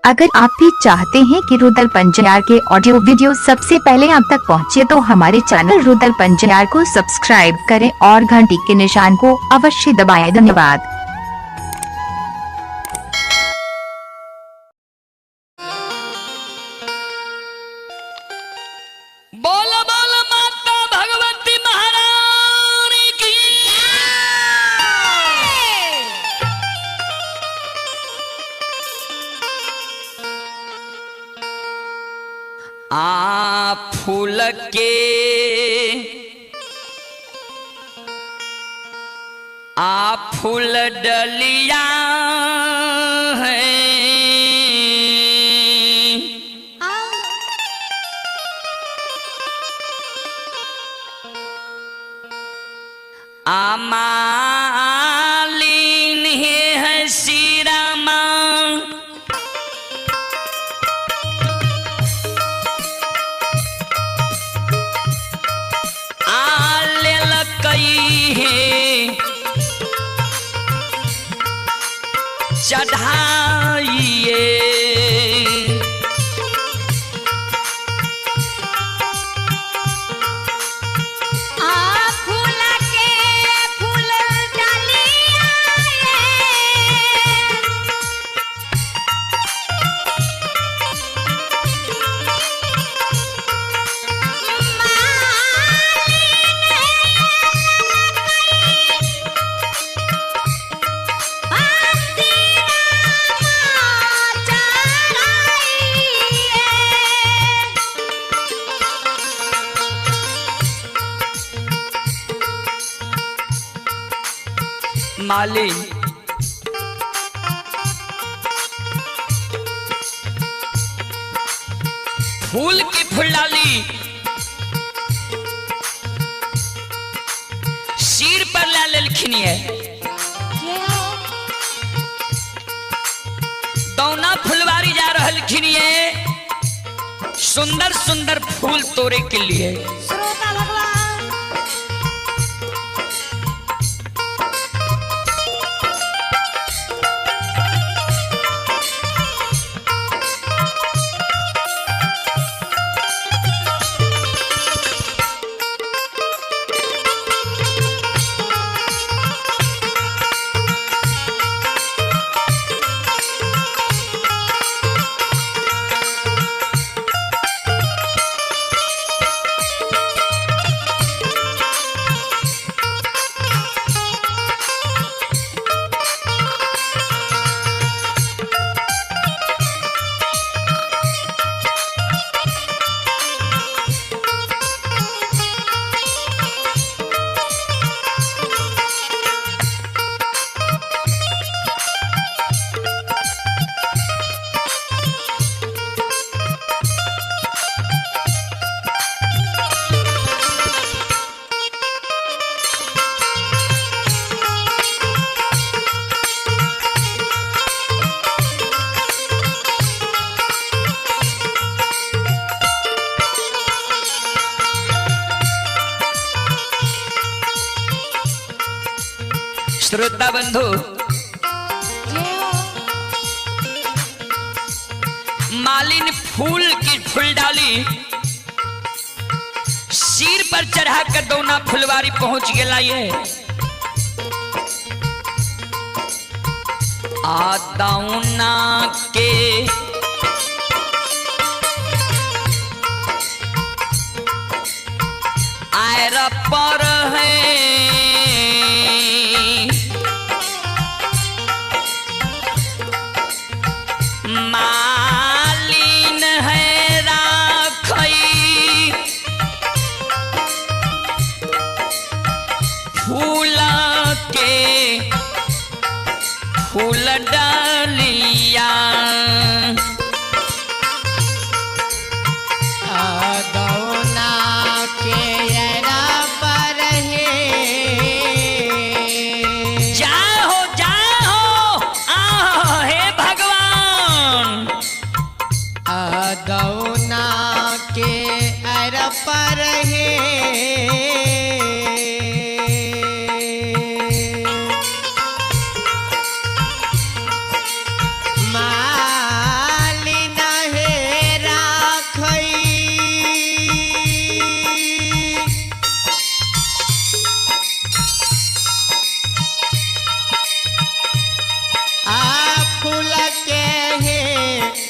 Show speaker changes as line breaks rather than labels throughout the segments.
अगर आप भी चाहते हैं कि रुदल पंजार के ऑडियो वीडियो सबसे पहले आप तक पहुंचे तो हमारे चैनल रुदल पंजार को सब्सक्राइब करें और घंटी के निशान को अवश्य दबाएं। धन्यवाद।
बोल बोल माता भगवती महारानी की। आ फूल के आ फूल डलिया है, आमालीन है सीरामा, आले लकई है चढ़ाइए।
आ फूल के फूल डालिया
माली फूल की फुलाली सिर पर ला लेलखिन है, दौना फुलवारी जा रहलखिन है सुंदर सुंदर फूल तोड़े के लिए।
श्रोता भगवान
श्रोता बंधु, मालिन फूल की फूल डाली सिर पर चढ़ा कर दौना फुलवारी पहुंच गया। ये आ दौना के आयर पर है, मालिन है राखई फूल के फूल डालिया।
दौना के पर हे,
जाहो जाहो आहो हे भगवान।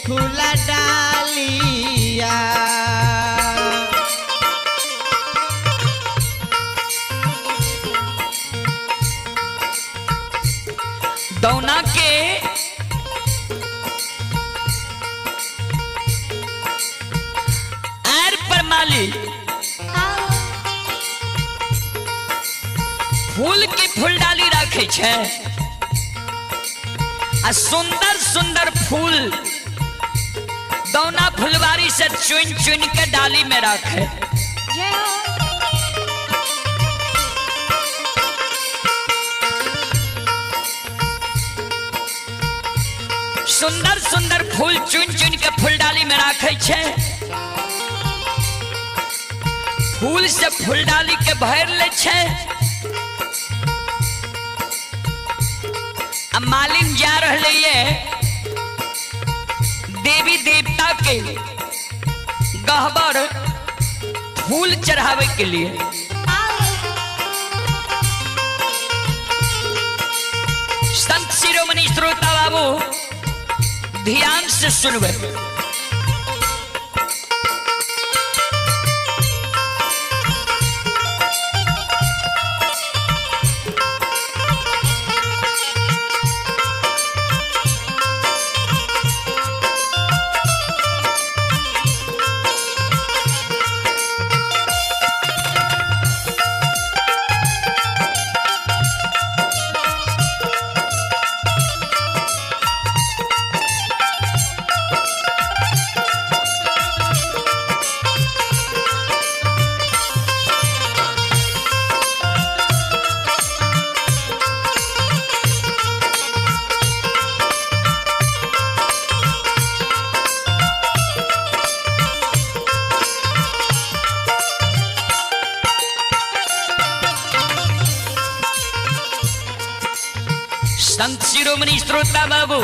फूल डालिया।
दौना के आर पर माली फूल के फूलडाली रखे छै आ सुंदर सुंदर फूल दौना फुलवारी से चुन चुन के डाली में रखे।
जय हो।
सुंदर सुंदर फूल चुन चुन के फूलडाली में रखे छै। फूल से फूलडाली के भर ले छै। आ मालिन जा रहले ये देवी देवता के गहबर फूल चढ़ावे के लिए। संत शिरोमणि श्रोता बाबू ध्यान से सुनबे। संत शिरोमणि श्रोता बाबू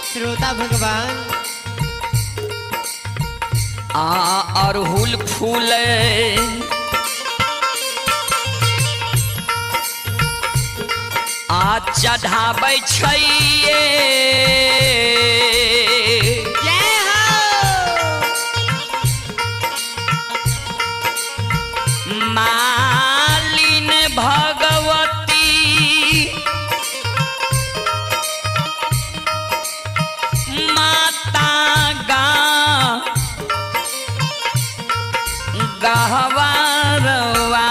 श्रोता भगवान
आ अरहुल फूल आ चढ़ाबै छै।
जय हो।
मालिन भगवती माता गा गहवारवा।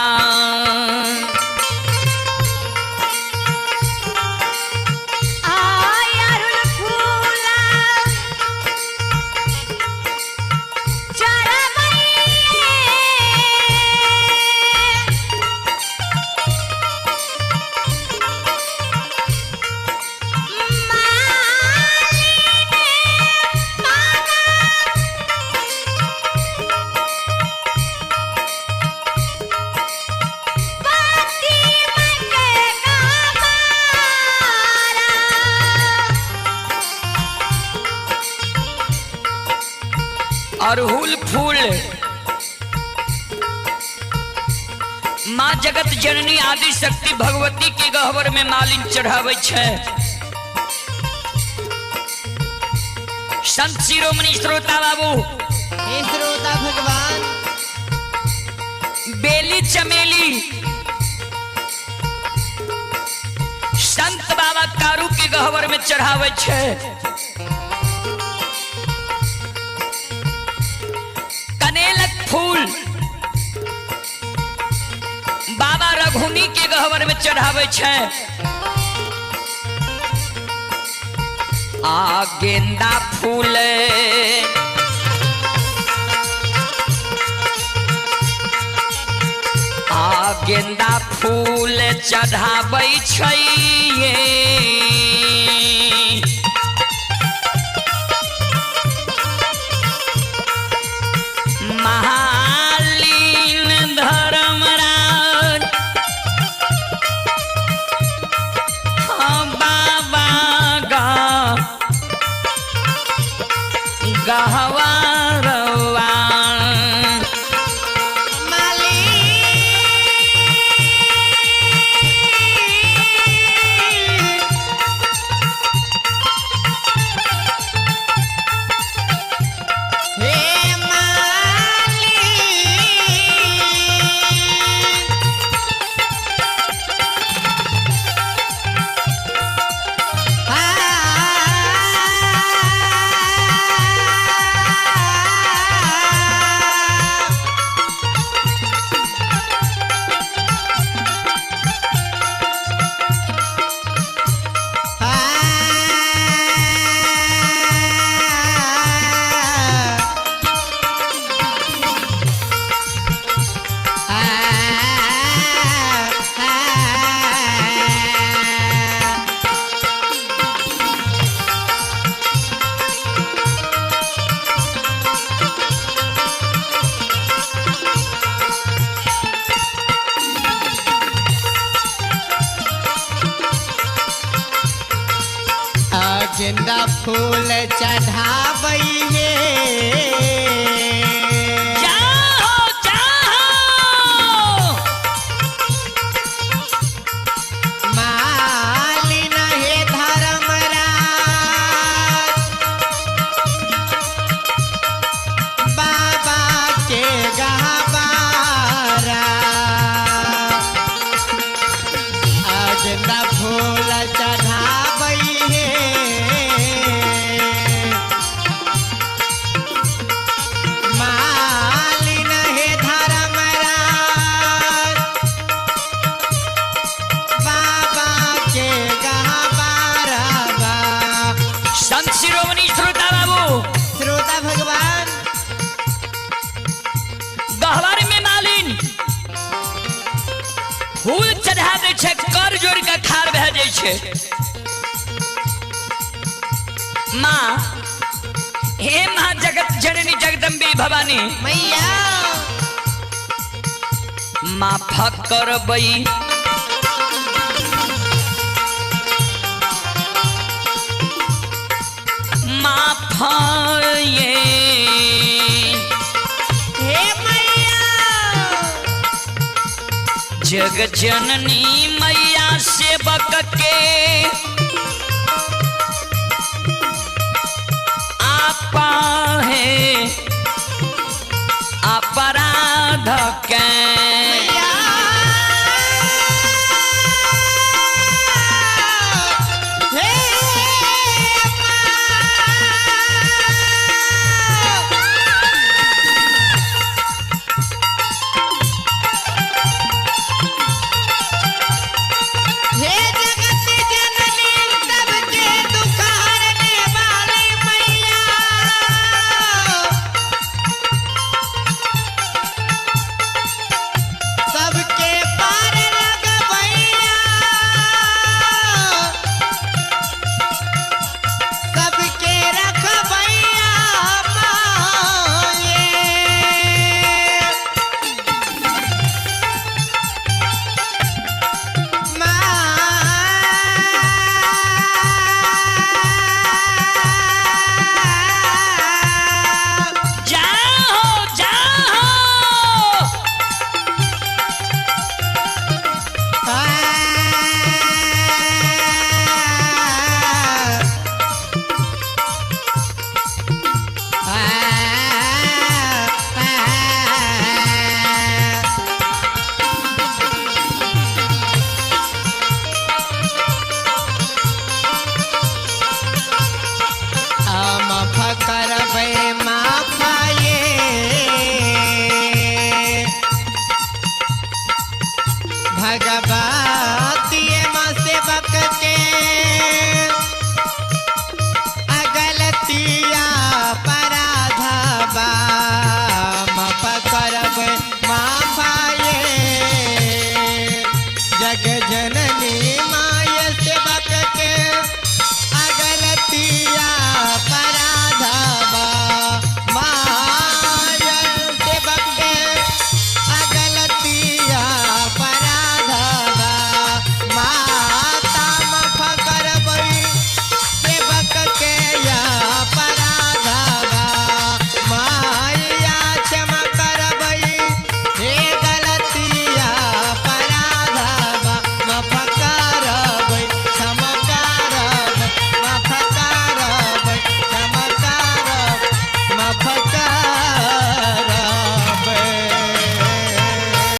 अरुण फूला
अरहुल फूल माँ जगत जननी आदि शक्ति भगवती के गहवर में मालिन चढ़ाबै छै। संत शिरोमणि श्रोता बाबू
हे श्रोता भगवान
बेली चमेली संत बाबा कारू के गहवर में चढ़ाबै छै। कनेलक फूल बाबा रघुनी के गहवर में चढ़ाबै छै। आ गेंदा फूल आ गेंदा फूल चढ़ाबै छै। महालीन धर्मराज हाँ बाबा गा गहवारवा।
माली फूल चढ़ाबै हे।
जाओ जाओ।
मालिन हे धर्मराज बाबा के गहबारा। गेंदा फूल चढ़ाबै हे। मालिन हे धर्मराज बाबा के गहबारा।
संत शिरोमणि श्रोता बाबू,
श्रोता भगवान,
गहवर में मालिन फूल चढ़ा दै छै, कर जोड़ के खार भए जाइ छै। माँ, हे माँ जगत जननी जगदम्बे भवानी
मैया,
माफ करबै माफ ये
हे मैया,
जग जननी मैया सेवक के आपा है अपराध के।